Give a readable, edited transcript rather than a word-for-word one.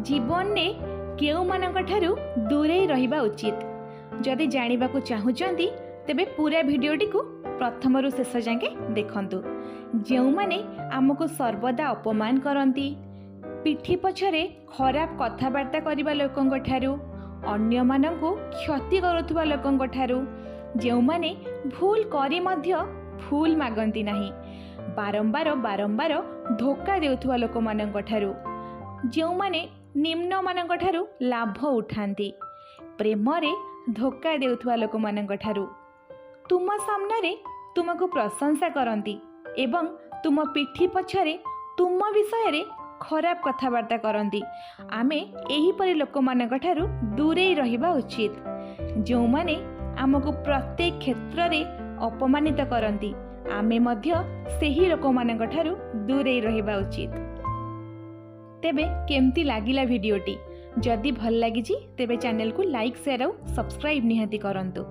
ଜୀବନରେ କେଉଁମାନଙ୍କ ଠାରୁ ଦୂରେଇ ରହିବା ଉଚିତ, ଯଦି ଜାଣିବାକୁ ଚାହୁଁଛନ୍ତି, ତେବେ ପୁରା ଭିଡ଼ିଓଟିକୁ ପ୍ରଥମରୁ ଶେଷ ଯାକେ ଦେଖନ୍ତୁ। ଯେଉଁମାନେ ଆମକୁ ସର୍ବଦା ଅପମାନ କରନ୍ତି, ପିଠି ପଛରେ ଖରାପ କଥାବାର୍ତ୍ତା କରିବା ଲୋକଙ୍କ ଠାରୁ, ଅନ୍ୟମାନଙ୍କୁ କ୍ଷତି କରୁଥିବା ଲୋକଙ୍କ ଠାରୁ, ଯେଉଁମାନେ ଭୁଲ କରି ମଧ୍ୟ ଭୁଲ ମାଗନ୍ତି ନାହିଁ, ବାରମ୍ବାର ବାରମ୍ବାର ଧୋକା ଦେଉଥିବା ଲୋକମାନଙ୍କ ଠାରୁ, ଯେଉଁମାନେ ନିମ୍ନମାନଙ୍କ ଠାରୁ ଲାଭ ଉଠାନ୍ତି, ପ୍ରେମରେ ଧୋକା ଦେଉଥିବା ଲୋକମାନଙ୍କ ଠାରୁ, ତୁମ ସାମ୍ନାରେ ତୁମକୁ ପ୍ରଶଂସା କରନ୍ତି ଏବଂ ତୁମ ପିଠି ପଛରେ ତୁମ ବିଷୟରେ ଖରାପ କଥାବାର୍ତ୍ତା କରନ୍ତି, ଆମେ ଏହିପରି ଲୋକମାନଙ୍କ ଠାରୁ ଦୂରେଇ ରହିବା ଉଚିତ। ଯେଉଁମାନେ ଆମକୁ ପ୍ରତ୍ୟେକ କ୍ଷେତ୍ରରେ ଅପମାନିତ କରନ୍ତି, ଆମେ ମଧ୍ୟ ସେହି ଲୋକମାନଙ୍କ ଠାରୁ ଦୂରେଇ ରହିବା ଉଚିତ। ତେବେ କେମିତି ଲାଗିଲା ଭିଡ଼ିଓଟି? ଯଦି ଭଲ ଲାଗିଛି, ତେବେ ଚ୍ୟାନେଲକୁ ଲାଇକ୍, ସେୟାର ଆଉ ସବସ୍କ୍ରାଇବ୍ ନିହାତି କରନ୍ତୁ।